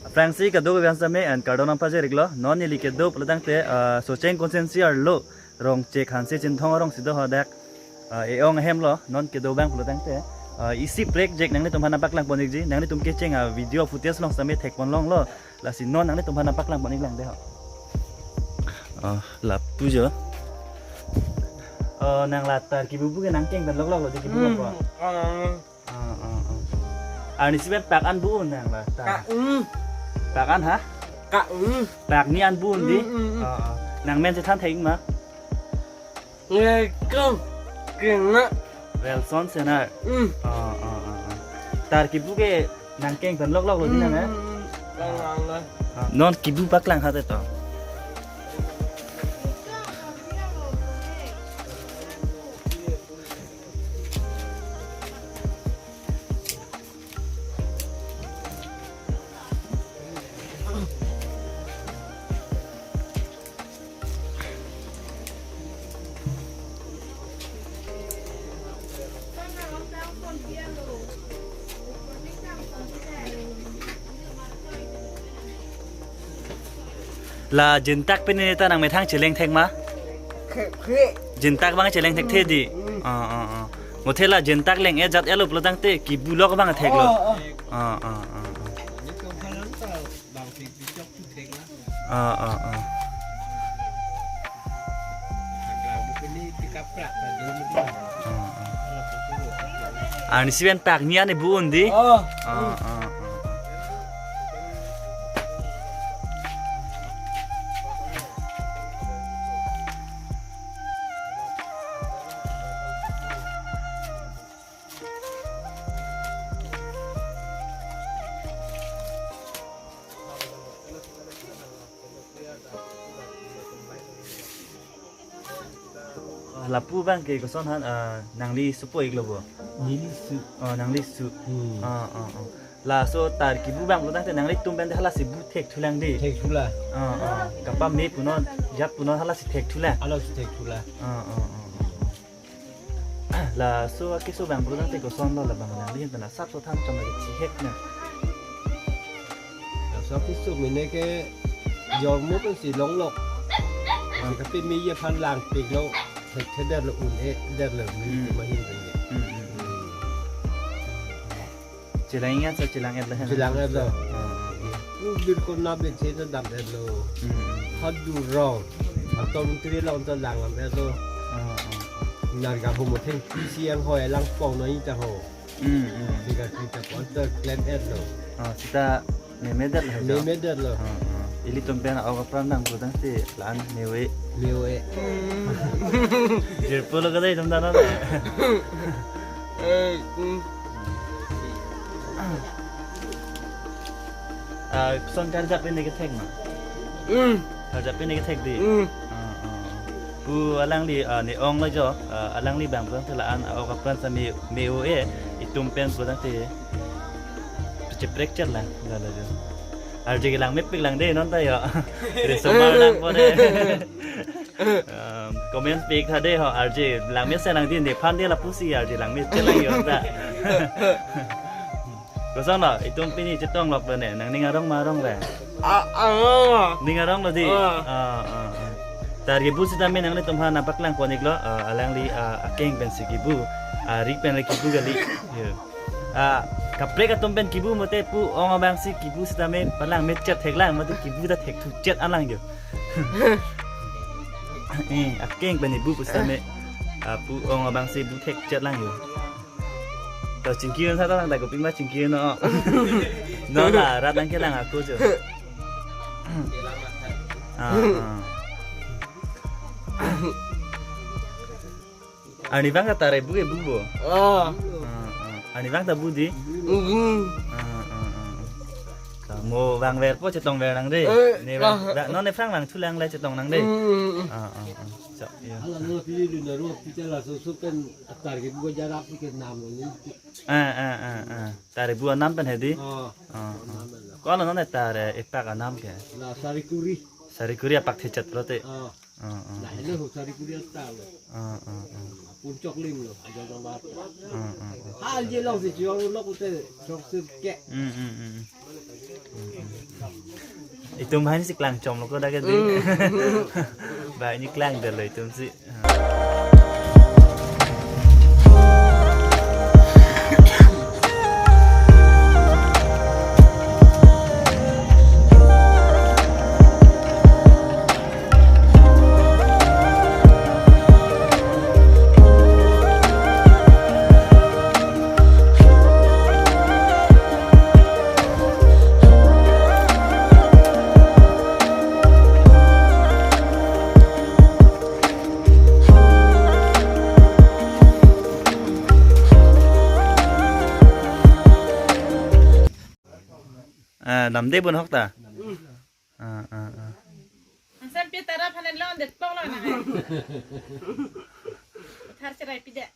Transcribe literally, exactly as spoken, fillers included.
Aphrangsi kadokave aphan sitame and kardom nangpajir-iklo. Non neli kedo pulotangte, ah, Socheng constituency arlo Rongchek Hanse Chinthong arong si do hadak, ah, e-ong ahem lo. Non kedo abang pulotangte, ah, isi prekjak nanglitum aphan nangpaklang pon-ikji. Nanglitum kecheng a-video footage along sitame thekpon longlo. Lasi non nanglitum aphan nangpaklang pon-ik lang de ho. Oh, lapu jo. Oh, nang la tar kibu pu ke nangkeng pen lokloklo di kibu Hmm, ko. ah, Ah, ah, ah. Arnisi pen pak an bu-un nang la tar. Pak, mm, Pak an ha? Pak, mm. Pak ni an bu-un di. Mm, mm, mm. Ah, ah. Nang men chethan thek ma? Nge kong kena. Welson Senar. Mm. Ah, ah, ah, ah. Tar kibu ke nangkeng pen lokloklo di nang, eh? Mm, mm, mm. Lang, lang, lang. Ah, non kibu paklang hate to. La jintak pini ta nangmethang cheleng thek ma? Khe, khe. Jintak abang cheleng thekthe di. Mm. Ah, ah, ah. Muthe la jintak leng-et jat-etlo pulotangte kibu lok abang theklo. Oh, oh. Ah, ah, ah, ah. Ah, ah, ah. Ah, ah. Arnisi pen pak ni an bu-un di. Oh. Ah, ah, ah. Ah, lapu abang ke koson han, ah, nangli supo-iklo bo? Neli su. Oh, nangli su. Hmm. Ah, ah, ah. Laso tar kibu abang pulotangte nanglitum pen halasi bu thekthulang di. Thekthulang. Ah, ah. Kapame punon, jat punon halasi thekthulang. Halasi thekthulang. Ah, ah, ah, ah. Laso akeso abang pulotangte kosonlo labang nangli pen asapso than chom lagi chihek na. Laso akeso mene ke jormo pensi longlok. Kapame aphan langpiklo. Thekthedetlo, un-edetlo, mi Hmm. mahin pen ke. Hmm, hmm, hmm. Chelang-et sa chelang-etlo hen. Chelang-etlo. Hmm. Ubir kona be che ta dam-etlo. Hmm, hmm. Hadu rong. Atom tri long ta lang am-etlo. Hmm, hmm. Nar ga homo theng P C ang hoi lang pong no ita ho. Hmm, hmm. Tiga kita pon ta klem-etlo. Ah, sita memedetlo jo. Memedetlo. Ah, ah. Ilitum pen a-ok apran nang pulotangte la-an me-ove. Me-ove. Jirpo lo kadai itum dana. Eh, hmm. Ah, son karjap ini kethek ma? Hmm. Karjap ini kethek di? Hmm. Ah, ah. Pu alangli, ah, ne-onglo jo, ah, alangli abang pulotangte la-an a-ok apran sitame me-ove, itum pen pulotangte cheprek chet lang, lalo jo. Arje ke langmepik lang de non ta jo. Resomar lang po de. Um, comment pik tha de ho, arje langmesen lang di, nephan de lapusi arje langmesen lang jo ta. Kosonlo, itum pini chetongloklo ne, nangning arong ma arong le? Ah, ah. Ning aronglo di? Ah. Ah, ah, ah. Tar kibu sitame nanglitum aphan nangpaklang pon-iklo, ah, alangli, ah, akeng pensi kibu, ah, ri pen le kibu kali. Yo. Ah, kaprek atum pen kibu mate pu ong abangsi kibu sitame palangmechet theklang mate kibu ta thekthuchet alang jo. Eh, akeng pen ibu pu sitame, ah, pu ong abangsi bu thekchet lang jo. To chingki un sa ta lang ta kopi ma chingki un no. No la rat nangkelang ako jo. Ah, ah. Arnivang ta tare bu ke bu bo. Oh. Ah, ah. Arnivang ta bu di. Mhm. Ah, ah, ah. Mo vangverpo chetongver nang de. Eh, ne vang, ah. Vang, non nephrang vangthulang le chetong nang de. Mm, mm, mm. Ah, ah, ah. So, iya. Hala no pili lu na ro pita laso so pen atar ke bu jarap ke nam lo ni. Ah, ah, ah, ah. Tare bu anam pen hedi. Oh. Ah, ah. Ko hala non tare epak anam ke. La Sarikuri. Sarikuri apak thechat lote. Ah. Ah, ah. Lahelo Hosaripuri ata lo. Ah, ah, ah. Puncak lim lo, aja gambar. Ah, ah, ah. Hal je long si chong lo kute chok sir ke. Hmm, hmm, hmm. Itum hai si klang chom lo ko dak ke di. Hmm. Ba ini klang dalo itum si. Ah, damde bon hok ta? Ah, ah, ah. Hangsam pi tara phanen lon det pong lo na. Thar cherai pide.